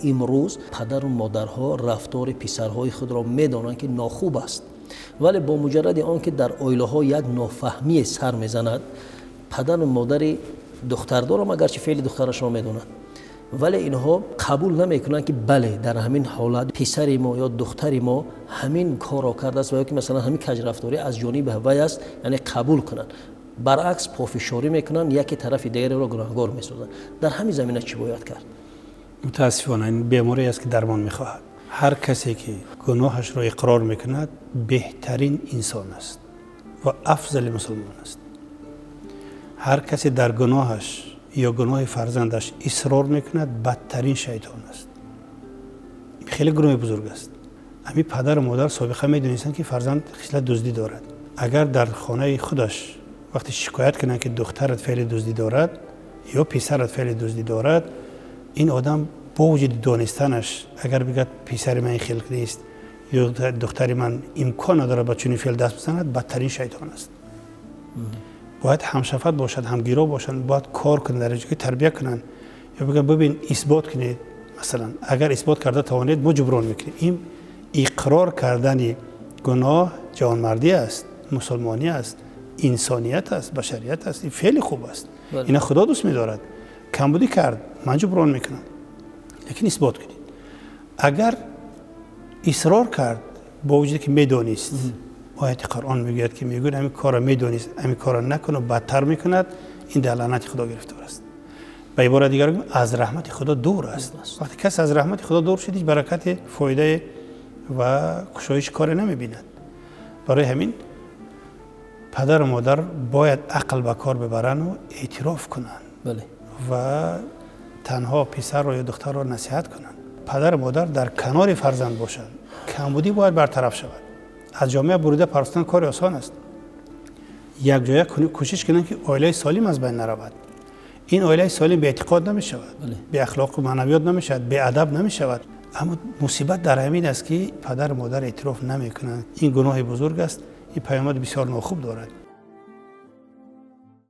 Имрӯз падару модарҳо рафтори писарҳои худро медонанд, ки нохуб аст, вале бо муҷарради он ки дар оилаҳо як нофаҳмие сар мезанад, падару модари духтардорам агарчи феъли духтарашро медонад, вале инҳо қабул намекунанд, ки бале, дар ҳамин ҳолат писари мо ё духтари мо ҳамин корро кардааст ва ё ки масалан ҳамин каҷрафторӣ аз ҷониби вай аст, яъне қабул кунанд. Баръакс, пофишорӣ мекунанд, яке тарафи дигареро гунаҳгор месозанд. Дар ҳамин замина чӣ бояд кард? Мутаассифона, ин беморӣ аст, ки дармон мехоҳад. Ҳар касе ки гуноҳашро иқрор мекунад, беҳтарин инсон аст ва афзали мусулмон аст. Ҳар касе дар гуноҳаш ё гуноҳи фарзандаш исрор мекунад, бадтарин шайтон аст. Хеле гуноҳи бузург аст. Ҳамин падару модар собиқа медонистанд, ки фарзанд хислат дуздӣ дорад. Агар дар хонаи худаш вақте шикоят кунанд, ки духтарат феъли дуздӣ дорад ё писарат феъли дуздӣ дорад, ин одам бо вуҷуди донистанаш агар бигӯяд, писари ман ин хел нест ё духтари ман имкон надорад ба чунин феъл даст бизанад, бадтарин шайтон аст. Бояд ҳамшафат бошад, ҳамгиро бошанд, бояд кор кунанд, дар ҷои тарбия кунанд ё бигӯянд, бибин, исбот кунед. Масалан, агар исбот карда тавонед, мо ҷуброн мекунем. Ин иқрор кардани гуноҳ ҷавонмардӣ аст, мусулмонӣ аст, инсоният аст, башарият аст. Ин феъли хуб аст, ина Худо дӯст медорад. Камбудӣ кард, ман ҷуброн мекунам, лекин исбот кунед. Агар исрор кард бо вуҷуде ки медонист, ояти Қуръон мегӯяд, ки мегӯяд, ҳамин корро медонист, ҳамин корро накуну бадтар мекунад, ин дар лаънати Худо гирифтор аст. Ба иборат дигар, аз раҳмати Худо дур аст. Вақте кас аз раҳмати Худо дур шуд, ҳеҷ баракати, фоидае ва кушоиши коре намебинад. Барои ҳамин падару модар бояд ақл ба кор бибарану эътироф кунанд ва танҳо писарро ё духтарро насиҳат кунанд. Падару модар дар канори фарзанд бошанд. Камбудӣ бояд бартараф шавад. Аз ҷомеа бурида партофтан кори осон аст. Якҷоя кӯшиш кунанд, ки оилаи солим аз байн наравад. Ин оилаи солим беэътиқод намешавад, беахлоқу маънавиёт намешавад, беадаб намешавад. Аммо мусибат дар ҳамин аст, ки падару модар эътироф намекунанд. Ин гуноҳи бузург аст, ин паёмади бисёр нохуб дорад.